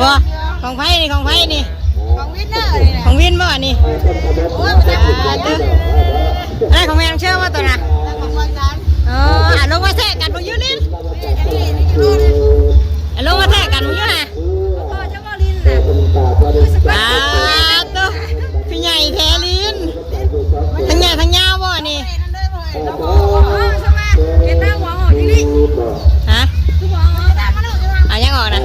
ບໍ່ ຂອງໃຜນີ້ ຂອງໃຜນີ້? ຂອງວິນເດີນີ້ນະ ຂອງວິນບໍ່ອັນນີ້? ໂອ້ຍ ບໍ່ໄດ້ ອັນນັ້ນຂອງແມ່ນ້ອງເຊີບໍ່ຕົວນະ? ຂອງບອນຈັນ ເອີ ອາ ລົງມາແທະກັນເບິ່ງຢູ່ນີ້ ອາ ລົງມາແທະກັນເບິ່ງຢູ່ຫາ ພໍ່ເຈົ້າບໍ່ຫຼິ້ນນະ ອາ ໂຕ ຄືໃຫຍ່ແທ້ຫຼິ້ນ. ທັງໃຫຍ່ທັງຍາວບໍ່ນີ້? ຮະ? ເອົາຫຍັງອອກນະ?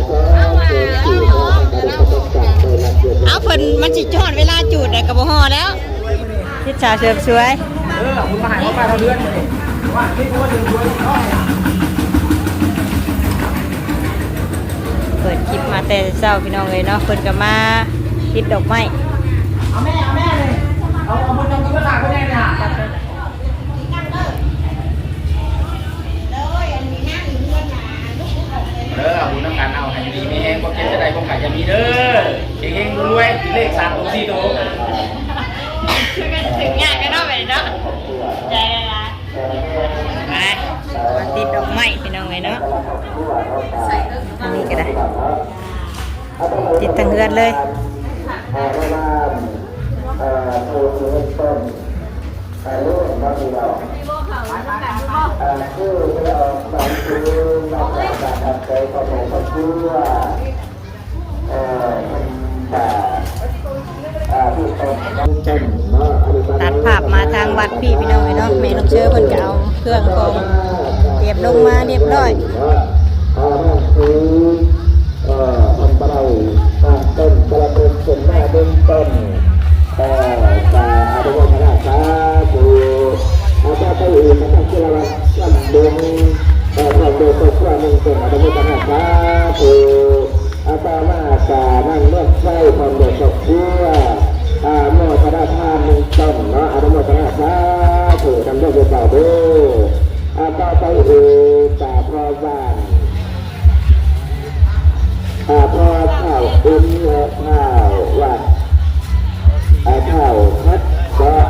ເອົາ ເພິ່ນ ມັນຊິຮອດເວລາຈູດແລ້ວ ກໍບໍ່ຮອດແລ້ວ ທິດສາເສີມສວຍ. ເອີ ເອົາບຸນມາໃຫ້ ເອົາມາເທົ່າເດືອນນີ້ ວ່າມີຄົນເດີນສວນ ເປີດຄລິບມາແຕ່ເຊົ້າພີ່ນ້ອງເອີຍເນາະ ເພິ່ນກໍມາຕິດດອກໄມ້ ເອົາແມ່ ເອົາແມ່ເລີຍ ເອົາ ເອົາບຸນນຳກັນ ເອົາບຸນນຳກັນ ເອົາໃຫ້ຢູ່ດີມີແຮງ ຄວາມເຈັບຈະໄດ້ ຄວາມໄຂ້ຈະມີເດີ ເຮັງໆ ລວຍໆ ຖືກເລກສາມໂຕ ສີ່ໂຕ ຖືກຍາກກັນເນາະ ບັດນີ້ເນາະ ໃຈຫຼາຍໆ. ໄປ ມາຕິດດອກໄມ້ພີ່ນ້ອງເອີຍເນາະ ອັນນີ້ກໍໄດ້ ຕິດທັງເຮືອນເລີຍ. ຕັດພາບມາທາງວັດພີ້ພີ່ນ້ອງເອີຍເນາະ ແມ່ນ້ອງເຊີເພິ່ນກໍເອົາເຄື່ອງຂອງຕຽມລົງມາຮຽບຮ້ອຍ. ເອີ ເພິ່ນບໍ່ໄດ້ສ້າງຕົ້ນປະລະເພິກຂຶ້ນມາເປັນຕົ້ນ ເອີ ກະອະນຸໂມທະນາສາທຸ ອາ ຕໍ່ໄປອີກກໍຕ້ອງເຊື່ອວ່າຈຳເປັນ ເອີ ຄອບຄົວໜຶ່ງຕົ້ນ ອະນຸໂມທະນາສາທຸ ອາ ຕໍ່ມາກະນາງນວນໄຊ ພ້ອມດ້ວຍຄອບຄົວ ອາ ໂມທະນາທານໜຶ່ງຕົ້ນເນາະ ອະນຸໂມທະນາສາທຸນຳເດີ ເຈົ້າເດີ ອາ ຕໍ່ໄປອີກກະພໍ່ບ້ານ ອາ ພໍ່ທ້າວອຸ່ນ ແລະ ທ້າວວັດ ອາ ທ້າວພັດ ເນາະ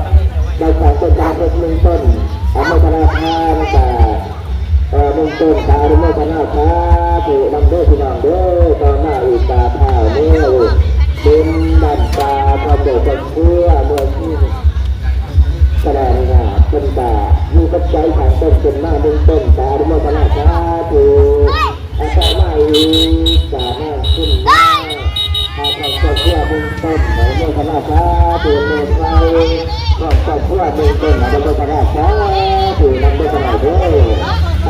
ໄດ້ສ້າງຕົ້ນຕາເພິກໜຶ່ງຕົ້ນ ອະນຸໂມທະນາທານກະ ເອີ ໜຶ່ງຕົ້ນ ກະອະນຸໂມທະນາສາທຸນຳເດີພີ່ນ້ອງເດີ ຕໍ່ມາອີກກະທ້າວເມວ ເປັນບ້ານປ່າ ພ້ອມດ້ວຍຄອບຄົວ ເມືອງ ສະແດງວ່າເພິ່ນກະມີປັດໄຈສ້າງຕົ້ນຂຶ້ນມາໜຶ່ງຕົ້ນ ກະອະນຸໂມທະນາສາທຸ ອາ ຕໍ່ມາອີກກະນາງຄຸນນາ ອາ ຂອບຄົວໜຶ່ງຕົ້ນ ອະນຸໂມທະນາສາທຸ ແມ່ໄພ ຂອບຄົວໜຶ່ງຕົ້ນ ອະນຸໂມທະນາສາທຸນຳເດີ ອາ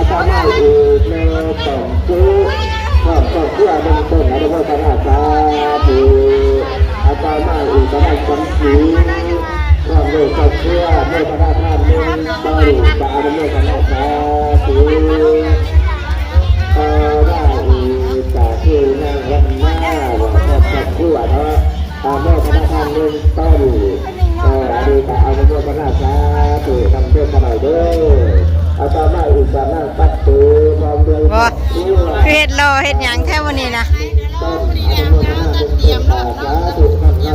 ຕໍ່ມາອີກແມ່ຕ້ອງ ຄື ຄອບຄົວໜຶ່ງຕົ້ນ ອະນຸໂມທະນາສາທຸ ອາ ຕໍ່ມາອີກກະນາງຄຳສີ ພ້ອມດ້ວຍຄອບຄົວ ໂມທະນາທານໜຶ່ງຕົ້ນ ກະອະນຸໂມທະນາສາທຸ ຕໍ່ມາອີກກະຄືນາງວັນນາ ພ້ອມຄອບຄົວເນາະ ອາ ໂມທະນາທານໜຶ່ງຕົ້ນ ເອີ ອັນນີ້ກະອະນຸໂມທະນາສາທຸນຳເດີ ເດີ ອາ ຕໍ່ມາອີກກະນາງປັດຕູ ພ້ອມດ້ວຍ ບໍ່ ຄືເຮັດຫຼໍ່ເຮັດຫຍັງແທ້ມື້ນີ້ນະ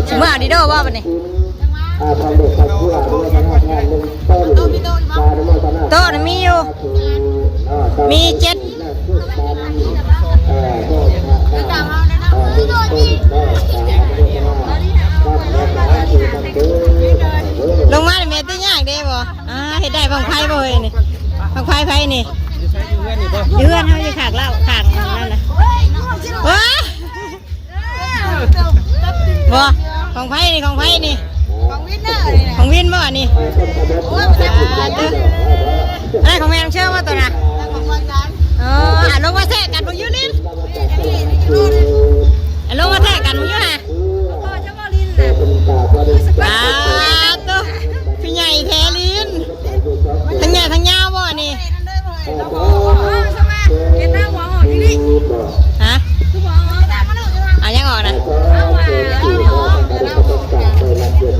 ຊິເມືອເອົາດິໂດບໍ່ບັດນີ້ ອາ ໂຕະນະມີຢູ່ ມີເຈັດ ລົງມາແມ່ຕິຍາກເດ້ບໍ່? ອ່າ ເຮັດໄດ້ບັ້ງໄຟບໍ່ເຮີ້ຍນີ້? ບັ້ງໄຟໃຜນີ້? ຢູ່ເຮືອນເຮົາ ຢູ່ຂ້າງລາວ ຂ້າງນັ້ນນະ ໂອ້ຍ ບໍ່ ຂອງໃຜນີ້? ຂອງໃຜນີ້? ຂອງວິນເດີນີ້ນະ ຂອງວິນບໍ່ອັນນີ້? ໂອ້ຍ ບໍ່ໄດ້ ອັນນັ້ນຂອງແມ່ນ້ອງເຊີບໍ່ຕົວນະ? ຂອງບອນຈັນ ເອີ ອາ ລົງມາແທະກັນເບິ່ງຢູ່ນີ້ ອາ ລົງມາແທະກັນເບິ່ງຢູ່ຫາ ພໍ່ເຈົ້າບໍ່ຫຼິ້ນນະ ອາ ໂຕ ຄືໃຫຍ່ແທ້ຫຼິ້ນ ທັງໃຫຍ່ທັງຍາວບໍ່ອັນນີ້? ຮະ? ເອົາຫຍັງອອກນະ?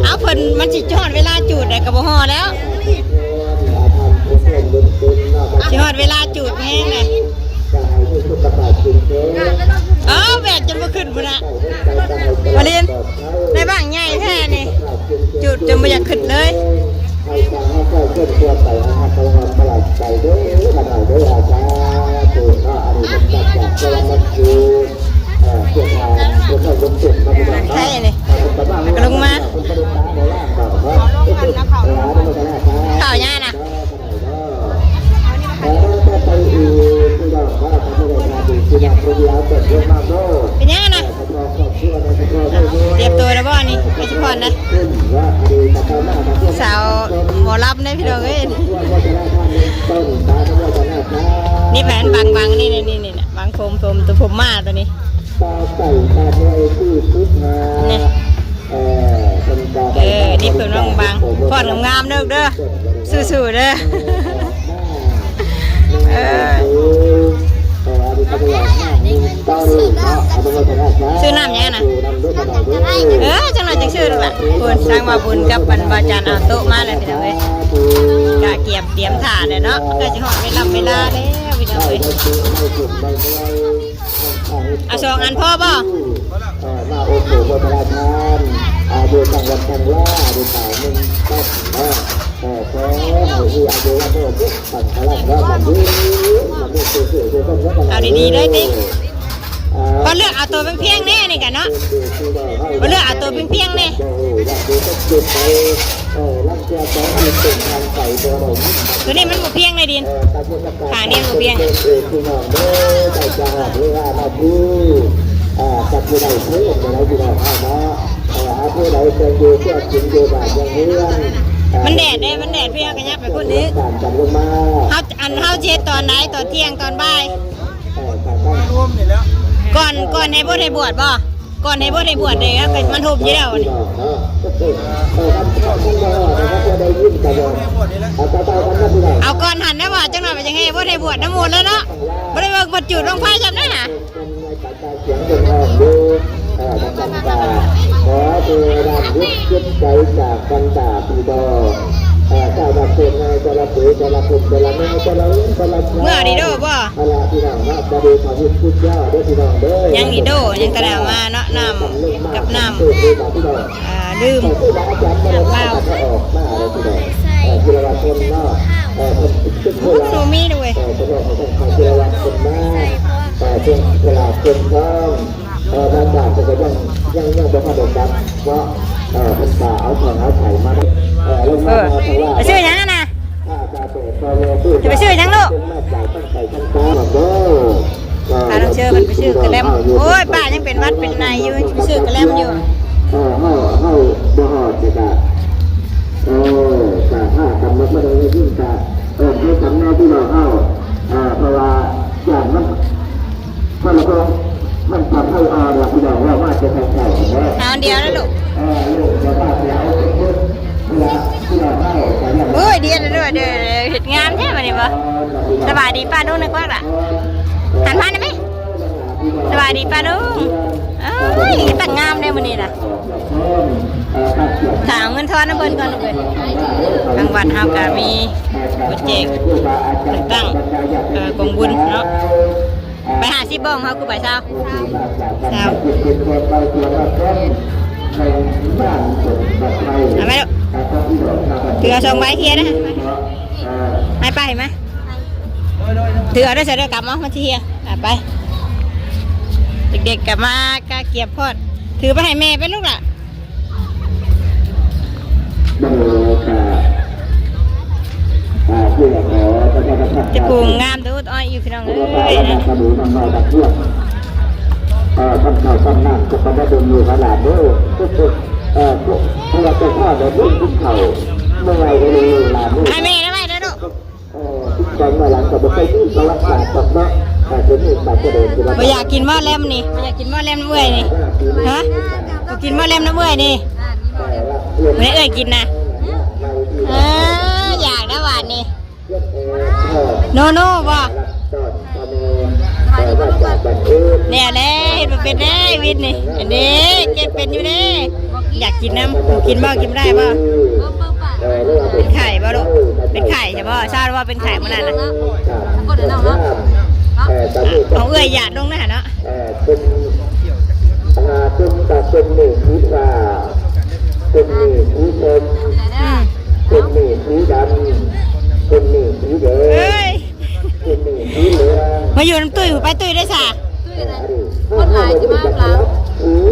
ເອົາ ເພິ່ນ ມັນຊິຮອດເວລາຈູດແລ້ວ ກໍບໍ່ຮອດແລ້ວ ຊິຮອດເວລາຈູດແຮງແລ້ວ ເອີ ແບກຈົນບໍ່ຂຶ້ນພຸ້ນນະ ວາລິນ ໄດ້ບັ້ງໃຫຍ່ແທ້ນີ້ ຈູດຈົນບໍ່ຢາກຂຶ້ນເລີຍ. ໃຫ້ທາງເຮົາເຈົ້າເຄື່ອນຕົວໄປ ໃຫ້ເຮົາເຈົ້າຮອດພະລາໄຊເດີ ຂ້ານ້ອຍເດີ ສາທຸເນາະ ອັນນີ້ເປັນການກາບສະຫວັນນະຄູນ ເອີ ເພື່ອທານ ໄທນີ້ ແລ້ວກໍລົງມາ ເຂົ້າຫຍັງນະ ເປັນຫຍັງນະ? ຕຽມໂຕແລ້ວບໍ່ນີ້? ໄປສະພອນນະ ສາວໝໍລຳເດ້ພີ່ນ້ອງເອີຍ. ນີ້ແຜນບັງໆ ນີ້ໆ ບັງຜົມ ຜົມ ຕົວຜົມມ້າຕົວນີ້ ນີ້ ເອີ ນີ້ເພິ່ນບັງໆ ຟ້ອນງາມໆ ເດີ ເດີ ສູ້ໆ ເດີ ເອີ. ຊື້ນ້ຳຫຍັງນະ? ເອີ ຈັກໜ້ອຍຈັ່ງຊື້ລູກຫຼານ. ພຸ້ນ ທາງບ່າວບຸນກັບອັນບ່າວຈັນເອົາໂຕະມາແລ້ວພີ່ນ້ອງເອີຍ ກະກຽມຕຽມຖ້າແລ້ວເນາະ ໃກ້ຊິຮອດເວລາ ເວລາແລ້ວພີ່ນ້ອງເອີຍ. ເອົາສອງອັນພໍບໍ່? ເອົາດີໆ ເລີຍຕິ ບໍ່ເລືອກເອົາໂຕພຽງໆ ແດ່ນີ້ກະເນາະ ບໍ່ເລືອກເອົາໂຕພຽງໆ ແດ່. ໂຕນີ້ມັນບໍ່ພຽງເລີຍດິນ ຂ້າງນີ້ມັນບໍ່ພຽງ. ມັນແດດເດ້ ມັນແດດ ພີ່ນ້ອງກະຫຍັບໄປພຸ້ນອີກ. ເຮົາ ອັນ ເຮົາຊິເຮັດຕອນໃດ? ຕອນທ່ຽງ ຕອນບ່າຍ? ກ່ອນ ກ່ອນໃຫ້ບົດໃຫ້ບວດບໍ່? ກ່ອນໃຫ້ບົດໃຫ້ບວດເດ້ ມັນຫົບຢູ່ແລ້ວນີ້. ເອົາກ່ອນຫັ້ນນະວ່າ ຈັກໜ້ອຍມັນຈັ່ງໃຫ້ບົດໃຫ້ບວດນຳໝູ່ແລ້ວເນາະ ບໍ່ໄດ້ເບິ່ງເພິ່ນຈູດບັ້ງໄຟຊ້ຳນະຫາ. ຂໍເທວະດານວິດຈິດໃຈຈາກບັນດາພີ່ນ້ອງ ເອີ ເຈົ້ານາເຊນນາຍ ແຕ່ລະເປ ແຕ່ລະຄົນ ແຕ່ລະແມ່ ແຕ່ລະເຮືອນ ແຕ່ລະຊາວ ເມື່ອດີໂດບໍ່? ເອົາລະພີ່ນ້ອງເນາະ ບໍ່ໄດ້ທຳບຸນພຸດຍາວເດີພີ່ນ້ອງເດີ ຍັງອີໂດ ຍັງຕະແຫຼວມາເນາະ ນ້ຳກັບນ້ຳ ອ່າ ດື່ມ ນ້ຳເຫຼົ້າ ເອີ ທີລະວັນຄົນເນາະ ເອີ ເພິ່ນ ໂອ້ ໂຊມີເດ້ເວີຍ ເອີ ພີ່ນ້ອງຂອງທ່ານທີລະວັນຄົນມາ ເອີ ເພິ່ນ ເວລາເພິ່ນພ້ອມ ເອີ ບາງບ້ານເພິ່ນກໍຍັງ ຍັງ ຍັງບໍ່ທັນໄດ້ກັບເນາະ ເອີ ເພິ່ນກໍເອົາຂອງເອົາໄຂ່ມາ ເອີ ລົງມາ ເອີ ໄປຊື້ຫຍັງຫັ້ນນະ? ຈະໄປຊື້ຫຍັງລູກ? ພານ້ອງເຊີເພິ່ນໄປຊື້ກະແລັມ ໂອ້ຍ ປ້າຍັງເປັນຫວັດເປັນໄອຢູ່ ໄປຊື້ກະແລັມຢູ່ ເອີ ເຮົາ ເຮົາບໍ່ຮອດແຕ່ກະ ເອີ ກະພາກັນມາເທົ່າໃດໄດ້ຍິນກະ ເອີ ເຮົາກັນແນ່ພີ່ນ້ອງເຮົາ ເອີ ເພາະວ່າຢ້ານມັນ ມັນກໍ ມັນປອດໄພ ອ່າ ລະພີ່ນ້ອງ ເວົ້າມາແຕ່ເຊົ້າໆ ເນາະ ເອົາອັນດຽວນະລູກ ເອີ ລູກຈະພາໄປເອົາເພິ່ນ ເວລາພີ່ນ້ອງເຮົາໄປນຳ ໂອ້ຍ ດຽວເດີ ເດີ ເຮັດງາມແທ້ບາດນີ້ບໍ່ ສະບາຍດີປ້າລຸງນະກວາກລະ ເອີ ຫັນມາໄດ້ໄໝ? ສະບາຍດີປ້າລຸງ ເອີຍ ຕັ້ງງາມເດ້ມື້ນີ້ນະ ຖ້າເອົາເງິນທອນນຳເພິ່ນກ່ອນລູກເອີຍ ທາງວັດເຮົາກະມີໂປຣເຈັກເລືອກຕັ້ງ ເອີ ກອງບຸນເນາະ ໄປຫ້າສິບບໍ່ ເຮົາຄືໄປຊາວ ຊາວ ເອົາໄວ້ລູກ ຖືເອົາສອງໃບເທຍນະ ໃຫ້ໄປມາ ຖືເອົາໄດ້ໃສເດີ ກັບມາ ມັນຊິເຮຍ ອ່ະ ໄປ ເດັກໆ ກັບມາກະກຽມພ້ອມ ຖືໄປໃຫ້ແມ່ໄປລູກຫຼ້າ ຈະປູງງາມດູດອ້ອຍຢູ່ພີ່ນ້ອງເອີຍນະ ເອີ ທຳເຂົ້າທຳນ້ຳ ເຈົ້າກໍບໍ່ເບິ່ງລູກໃຫ້ຫຼານເດີ ເອີ ເພາະວ່າເຈົ້າພາໄດ້ເບິ່ງກິນເຂົ້າ ເມື່ອໄວກໍເບິ່ງລູກຫຼານເດີ ໃຫ້ແມ່ໄດ້ໄວ້ເດີລູກ ເອີ ຕິດໃຈເມື່ອຫຼັງກໍບໍ່ໄດ້ກິນປະຫວັດສາດດອກເນາະ ເອີ ເປັນນີ້ບາດຈະເດີນທີ່ວ່າ ບໍ່ຢາກກິນບໍ່ແລັມນີ້ ບໍ່ຢາກກິນບໍ່ແລັມນຳເອື້ອຍນີ້ ຮະ ບໍ່ກິນບໍ່ແລັມນຳເອື້ອຍນີ້ ບໍ່ໄດ້ເອື້ອຍກິນນະ ເອີ ຢາກໄດ້ຫວານນີ້ ໂນໂນບໍ່ ແນ່ແຫຼະ ເຮັດບໍ່ເປັນເດ້ວິດນີ້ ອັນນີ້ເກັບເປັນຢູ່ເດ້ ຢາກກິນນຳ ກິນບໍ່ ກິນບໍ່ໄດ້ບໍ່ ເປັນໄຂ້ບໍ່ລູກ ເປັນໄຂ້ໃຊ່ບໍ່ ຊາວວ່າເປັນໄຂ້ມື້ນັ້ນນະ ຂອງເອື້ອຍຢາດລົງນະຫັ້ນເນາະ ເປັນ ເປັນ ເປັນເມດສີຟ້າ ເປັນເມດສີສົ້ມ ອືມ ເປັນເມດສີດຳ ເປັນເມດສີແດງ ເອີຍ ເປັນເມດສີເຫຼືອງ ມາຢູ່ນຳຕຸ້ຍ ໄປຕຸ້ຍໄດ້ຊະ ຕຸ້ຍໄດ້ ຄົນຫຼາຍຊິມາຫຼາຍ ໂອ້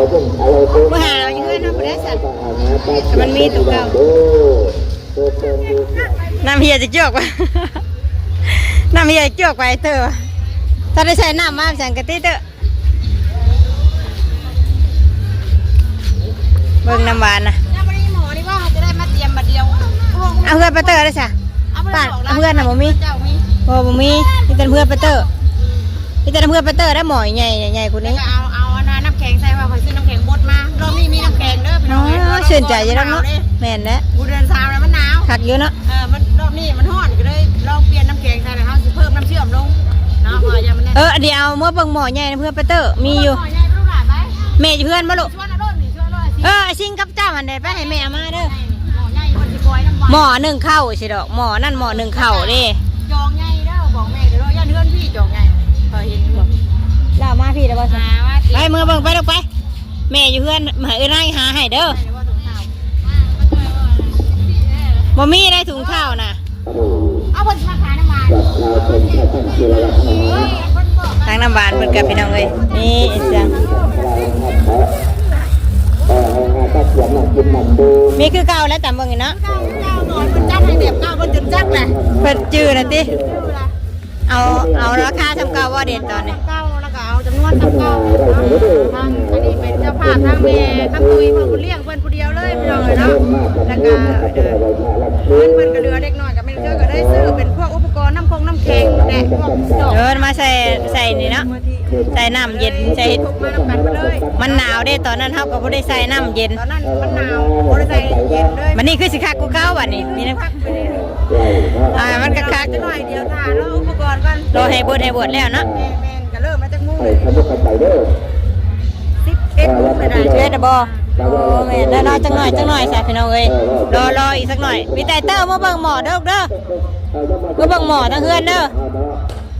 ມື້ຫາຢູ່ເຮືອນເຮົາບໍ່ໄດ້ຊັ້ນ ແຕ່ມັນມີຕົວເກົ່າ. ນ້ຳເຫື່ອຈະຈວກໄປ ນ້ຳເຫື່ອຈະຈວກໄປເຕີ ຖ້າໄດ້ໃສ່ນ້ຳມາ ສັງກະຕິເຕີ. ເບິ່ງນ້ຳຫວານນະ ຍັງບໍ່ໄດ້ໝໍນີ້ວ່າຈະໄດ້ມາຕຽມບາດດຽວ. ເອົາເຮືອປາເຕີໄດ້ຊະ ເອົາເຮືອນນະບໍ່ມີ ເຈົ້າມີ ບໍ່ ບໍ່ມີ ມີແຕ່ເຮືອປາເຕີ ມີແຕ່ເຮືອປາເຕີໄດ້ໝໍໃຫຍ່ ໃຫຍ່ກວ່ານີ້. ກໍເອົາ ເອົາອັນນັ້ນ ນ້ຳແຂງໃສ່ ວ່າຂ້ອຍຊື້ນ້ຳແຂງບົດມາ ລອບນີ້ມີນ້ຳແຂງເດີພີ່ນ້ອງເອີຍ. ຊື່ນໃຈຢູ່ດອກເນາະ ແມ່ນແຫຼະ ເດືອນສາມແລ້ວມັນໜາວ ຄັກຢູ່ເນາະ. ເອີ ມັນ ລອບນີ້ມັນຮ້ອນ ກໍເລີຍລອງປ່ຽນນ້ຳແຂງໃສ່ ແລ້ວເຮົາຊິເພີ່ມນ້ຳເຊື່ອມລົງເນາະ ເພາະວ່າຢ້ານມັນ ເອີ ດຽວເອົາເມືອເບິ່ງໝໍໃຫຍ່ເພື່ອປາເຕີ ມີຢູ່ ໝໍໃຫຍ່ໄປລູກຫຼານໄປ. ແມ່ຢູ່ເຮືອນບໍ່ລູກ? ເອີ ຊິງກັບເຈົ້າຫັ້ນແຫຼະ ໄປໃຫ້ແມ່ເອົາມາເດີ. ໝໍໜຶ້ງເຂົ້າຊິດອກ ໝໍນັ້ນໝໍໜຶ້ງເຂົ້າເດ້. ຈອງໃຫຍ່ເດີ ບອກແມ່ເດີ ຢ້ານເຮືອນພີ່ຈອງໃຫຍ່ ເຂົາເຫັນຢູ່. ລາວມາພີ່ແລ້ວບໍ່? ໄປເມືອເບິ່ງໄປລູກໄປ ແມ່ຢູ່ເຮືອນ ໃຫ້ເອື້ອຍນາຍຫາໃຫ້ເດີ. ບໍ່ມີໄດ໋ ຖົງເຂົ້ານະ ເອົາເພິ່ນຊິມາຂາຍນ້ຳຫວານ ທາງນ້ຳຫວານເພິ່ນກັບພີ່ນ້ອງເອີຍ ນີ້ອີ່ຫຍັງ ມີຄືເກົ່າແຫຼະ ຕາມເບິ່ງນີ້ເນາະ. ເພິ່ນຈັດໃຫ້ແບບເກົ່າ ເພິ່ນຈົນຈັກແຫຼະ ເພິ່ນຈື່ລະຕິ. ເອົາ ເອົາລາຄາສ່ຳເກົ່າບໍ່ເດຕອນນີ້? ເກົ່າ ແລ້ວກໍເອົາຈຳນວນສ່ຳເກົ່າ. ທາງອັນນີ້ເປັນເຈົ້າພາບ ທາງແມ່ຄຳຕຸຍ ເພິ່ນຜູ້ລ້ຽງເພິ່ນຜູ້ດຽວເລີຍ ພີ່ນ້ອງເອີຍເນາະ. ແລ້ວກໍເງິນເພິ່ນກໍເຫຼືອເລັກນ້ອຍ ກໍແມ່ນເທື່ອກໍໄດ້ຊື້ເປັນພວກອຸປະກອນນ້ຳຄົງນ້ຳແຂງແຫຼະ ພວກດອກ ເອີ ມາໃສ່ ໃສ່ນີ້ເນາະ ໃສ່ນ້ຳເຢັນ ໃສ່ ມານຳກັນໝົດເລີຍ. ມັນໜາວເດ້ ຕອນນັ້ນເຮົາກໍບໍ່ໄດ້ໃສ່ນ້ຳເຢັນ ຕອນນັ້ນມັນໜາວ ບໍ່ໄດ້ໃສ່ເຢັນເລີຍ. ບັດນີ້ຄືຊິຄັກກວ່າເກົ່າບັດນີ້ ມີນ້ຳ ຄັກ ອ່າ ມັນກໍຄັກ ຈັກໜ້ອຍດຽວຖ້າເນາະ ອຸປະກອນກ່ອນ ລໍໃຫ້ເບິດ ໃຫ້ເບິດແລ້ວເນາະ. ແມ່ນໆ ກໍເລີ່ມມາຈັກໂມງ? ໃຫ້ເຂົາບໍ່ເຂົ້າໃຈເດີ ສິບເອັດໂມງກໍໄດ້ ສິບເອັດແລ້ວບໍ່? ໂອ້ ແມ່ນແລ້ວເນາະ ຈັກໜ້ອຍ ຈັກໜ້ອຍຊະ ພີ່ນ້ອງເອີຍ ລໍ ລໍອີກສັກໜ້ອຍ. ມີແຕ່ເຕີເມືອເບິ່ງໝໍເດີລູກເດີ ເມືອເບິ່ງໝໍທາງເຮືອນເດີ.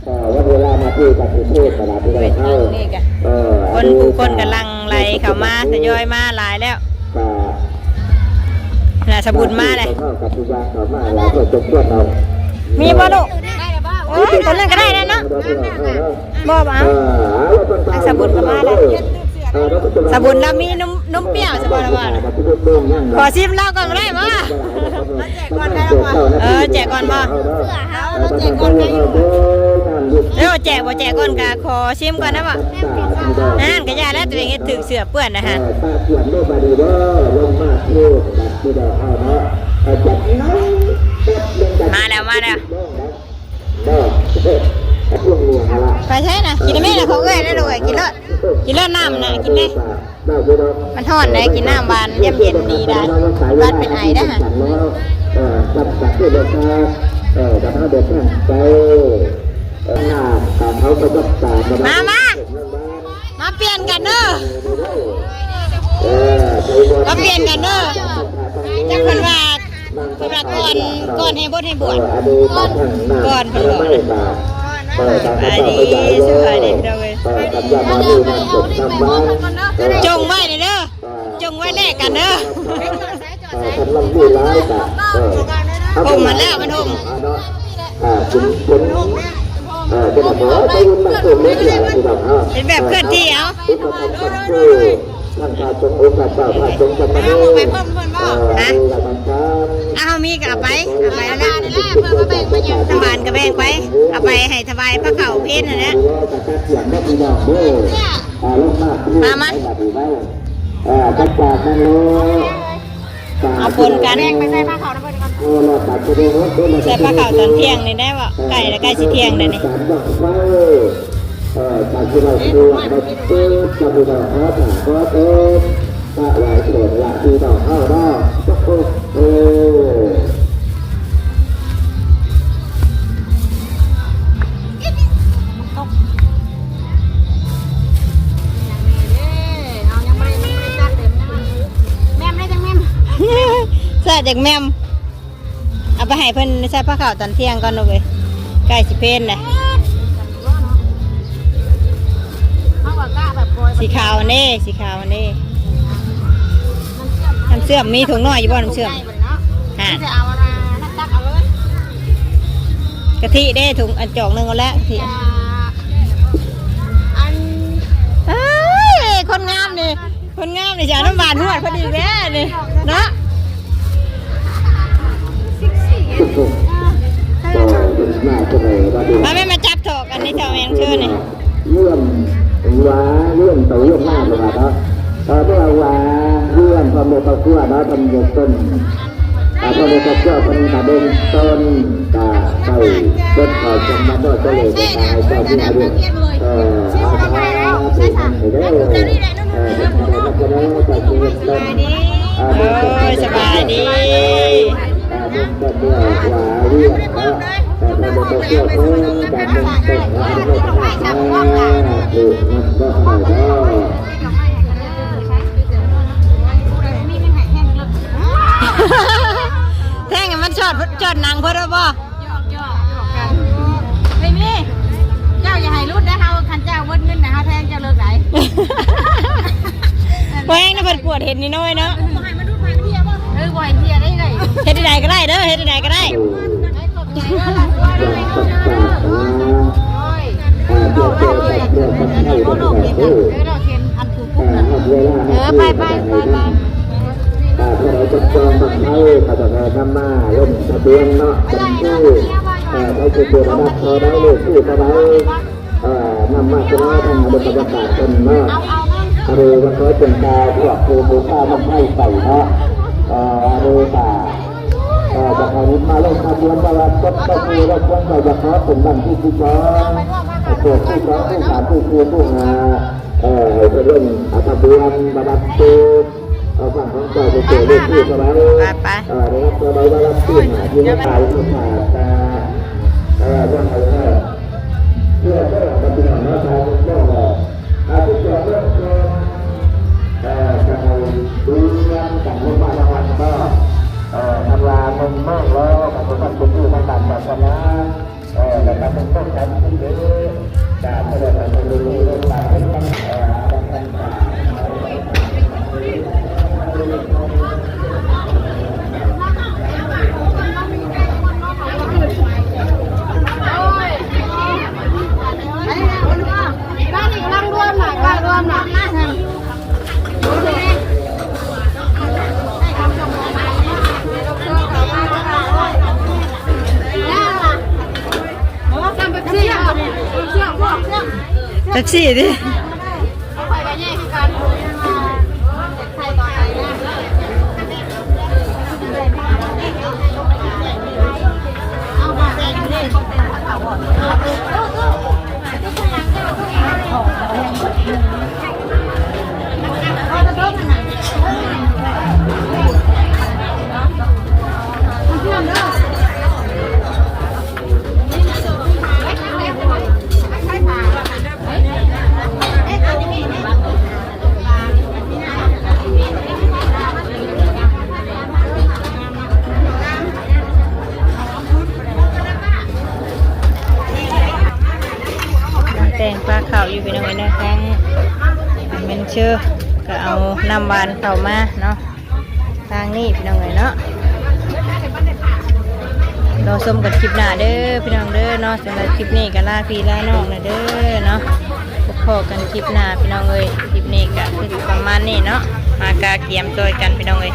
ເອີ ວັນເວລາມາທີ່ກະສິເທດນະ ພີ່ນ້ອງເຮົາ ນີ້ກະ ເອີ ຄົນຜູ້ຄົນກຳລັງໄຫຼເຂົ້າມາ ທະຍອຍມາຫຼາຍແລ້ວ. ນະ ສະບຸນມາແລ້ວ ເຮົາກະຊິວ່າເຂົ້າມາຫຼາຍພໍສົມຄວນເນາະ. ມີບໍ່ລູກ? ເອີ ຕົວນັ້ນກໍໄດ້ແລ້ວເນາະ. ບໍ່ ບໍ່ເອົາ ເອີ ເອົາ ສະບຸນກໍມາແລ້ວ. ສະບຸນລາວມີນົມ ນົມປ່ຽວຊະບໍ່ລະວ່າ ຂໍຊິມລາວກ່ອນບໍ່ໄດ້ບໍ່? ແຈກກ່ອນໄດ້ບໍ່? ເອີ ແຈກກ່ອນບໍ່? ເອົາ ແຈກກ່ອນໄດ້ຢູ່. ເອີ ແຈກບໍ່ແຈກກ່ອນກະຂໍຊິມກ່ອນໄດ້ບໍ່? ນັ້ນກະຢ່າແລ້ວ ຕົວເອງເຮັດຖືກເສື້ອເປື້ອນນະຫັ້ນ. ມາແລ້ວ ມາແລ້ວ. ໄປໃສນະ? ກິນແມ່ນະ ຂອງເອື້ອຍນະລູກເອີຍ ກິນໂລດ ກິນໂລດ ນ້ຳນະ ກິນແມ່. ມັນຮ້ອນໄດ໋ ກິນນ້ຳຫວານ ຢາມເຢັນດີໄດ໋ ຫວັດເປັນໄອໄດ໋ຫັ້ນ. ມາ ມາ ມາປ່ຽນກັນເດີ ມາປ່ຽນກັນເດີ. ຈັກເພິ່ນວ່າ ເພິ່ນວ່າກ່ອນ ກ່ອນໃຫ້ບົດໃຫ້ບວດ ກ່ອນເພິ່ນບອກ. ສະບາຍດີ ສະບາຍດີພີ່ນ້ອງເອີຍ. ຈົ່ງໄວ້ເດີ ຈົ່ງໄວ້ແລກກັນເດີ. ຫົ່ມມັນແລ້ວ ມັນຫົ່ມ ເປັນແບບເຄື່ອນທີ່ເອົາ. ທາງພະສົງອົງຄະເຈົ້າ ພະສົງສາມະເນນ ເອີ ເອົາ ເຮົາມີກໍເອົາໄປ ເອົາໄປແລ້ວແຫຼະ ເພື່ອມາແບ່ງມາຫຍັງ ທາງບ້ານກໍແບ່ງໄປ ເອົາໄປໃຫ້ຖວາຍພະເຂົ້າເພນຫັ້ນແຫຼະ. ມາ ມາ ເອົາປົນກັນ ແບ່ງໄປໃສ່ພະເຂົ້ານຳເພິ່ນກ່ອນ ໃສ່ພະເຂົ້າຕອນທ່ຽງນີ້ໄດ້ບໍ່? ໃກ້ແລ້ວ ໃກ້ຊິທ່ຽງແລ້ວນີ້. ເອີ ການທີ່ເຮົາຊວນມາເປີດກັບພີ່ນ້ອງເຮົາ ຖ້າຂໍເຕີມຖວາຍໂຊກລາບພີ່ນ້ອງເຮົາເນາະ. ໂອ້ໂຫ ຢາກແໝ່ມ ເອົາໄປໃຫ້ເພິ່ນໃສ່ພາເຂົ້າຕອນທ່ຽງກ່ອນລູກເອີຍ ໃກ້ຊິເພນແຫຼະ. ສີຂາວຫັ້ນເດ້ ສີຂາວຫັ້ນເດ້. ນ້ຳເຊື່ອມ ນ້ຳເຊື່ອມມີຖົງນ້ອຍຢູ່ບໍ່? ນ້ຳເຊື່ອມ ຮະ ກະທິເດ້ ຖົງອັນຈອກໜຶ່ງເອົາແລ້ວ ກະທິ. ອັນ ເອີຍ ຄົນງາມນີ້ ຄົນງາມນີ້ຈະເອົານ້ຳຫວານຮວດເພິ່ນອີກແລ້ວນີ້ເນາະ. ມາແມ່ ມາຈັບຖອກອັນນີ້ ເຈົ້າແມ່ນເຊີນີ້ ເລື່ອມຫວາ ເລື່ອມເຕົາເລື່ອມມາກເນາະ. ເອີ ເພາະວ່າເລື່ອມຄວາມເມດຕາເນາະ ເພິ່ນຍົກຕົ້ນ ອ່າ ເພິ່ນກໍເພື່ອເພິ່ນກະເບິ່ງຕົ້ນກະໄດ້ເບິ່ງເຂົ້າຈຳນຳເນາະ ກໍເລີຍໄດ້ໃຫ້ເຈົ້າທີ່ໃຫ້ເບິ່ງ ເອີ ເອົາໄປໃຫ້ເດີ ເອີ ເພິ່ນກໍໄດ້ຮັບຈະໄດ້ກໍຊິເຮັດຕົ້ນ ອ່າ ໂອ້ຍ ສະບາຍດີ ອ່າ ເບິ່ງຕົ້ນເພື່ອວ່າວຽກເນາະ ເອີ ເພິ່ນກໍເພື່ອເພິ່ນກະເບິ່ງຕົ້ນວ່າເຮົາໄດ້ຮັບຈະໄດ້ກໍນຳເນາະ ເອີ ແທງໃຫ້ມັນຊອດ ຊອດໜັງເພິ່ນໄດ້ບໍ່? ຢອກໆ ຢອກກັນ ເຮີຍ ມີ ເຈົ້າຢ່າໃຫ້ຫຼຸດເດີເຮົາ ຄັນເຈົ້າເບິດເງິນນະ ເຮົາແທງເຈົ້າເລີກໄດ້. ບໍ່ແຮງນະ ເພິ່ນກວດເຫັນນ້ອຍໆເນາະ ເອີ ບໍ່ໃຫ້ເຫັນເທື່ອໄດ້ເລີຍ ເຮັດໃດກໍໄດ້ເດີ ເຮັດໃດກໍໄດ້. ເອີ ໄປໆໆໆ ອ່າ ເທົ່າໃດຈັບຈອງບັກໄຟ ເຂົາຈະນຳມາລົງທະບຽນເນາະ ບັນຊີ ເອີ ໃຜຊິເປີດຮັບເທົ່າໃດ ເລກທີ່ເທົ່າໃດ ເອີ ນຳມາສະເໜີທາງອະນຸກຳມະການເພິ່ນເນາະ ຫຼືວ່າຂໍເປັນການພວກຜູ້ບູຊາບັ້ງໄຟໄປເນາະ ເອີ ຫຼືວ່າ ເອີ ຈະເອົາເງິນມາລົງທະບຽນ ແຕ່ວ່າຈົດກໍຄືລົດເພິ່ນກໍຈະຂໍເປັນບັ້ງທີສອງ ເອີ ທີສອງ ທີສາມ ທີສີ່ ທີຫ້າ ເອີ ໃຫ້ເພິ່ນລົງ ເອົາທະບຽນມາຮັບໂຕ ເອົາຝັ່ງຂອງເຈົ້າໄປເກີດເລກທີ່ເທົ່າໃດ ໄປໆ ເອີ ໄດ້ຮັບເທົ່າໃດ ໄດ້ຮັບທີ່ຫ້າ ທີ່ໄດ້ຕາຍທີ່ຫ້າ ເອີ ເລື່ອງໄປເລີຍ ເພື່ອເພື່ອປະຕິບັດເນາະ ທາງເຈົ້າ ເອີ ທຸກຄົນເນາະ ເອີ ຈະໃຫ້ດູນຳກັນລົງມາລາງວັນເນາະ ເອີ ຄັນວ່າເບິ່ງເບິ່ງແລ້ວກໍບໍ່ທັນເປັນທີ່ທາງການສາສະໜາ ເອີ ແລ້ວກໍເປັນຕ້ອງການຂຶ້ນເດ ຈາກເພິ່ນເລີຍໄປເບິ່ງເບິ່ງເລື່ອງການເຮັດ ເອີ ແທັກຊີຕິ. ແຕ່ງປາເຂົ້າຢູ່ ພີ່ນ້ອງເອີຍເນາະ ທາງແມ່ນເຊີກໍເອົານ້ຳຫວານເຂົ້າມາເນາະ ທາງນີ້ພີ່ນ້ອງເອີຍເນາະ. ລໍຊົມກັນຄລິບໜ້າເດີພີ່ນ້ອງເດີເນາະ. ສຳລັບຄລິບນີ້ກໍລາພີ່ລານ້ອງແລ້ວເດີເນາະ. ພົບພໍ້ກັນຄລິບໜ້າພີ່ນ້ອງເອີຍ. ຄລິບນີ້ກໍຄືປະມານນີ້ເນາະ. ມາກະກຽມຊ່ອຍກັນພີ່ນ້ອງເອີຍ.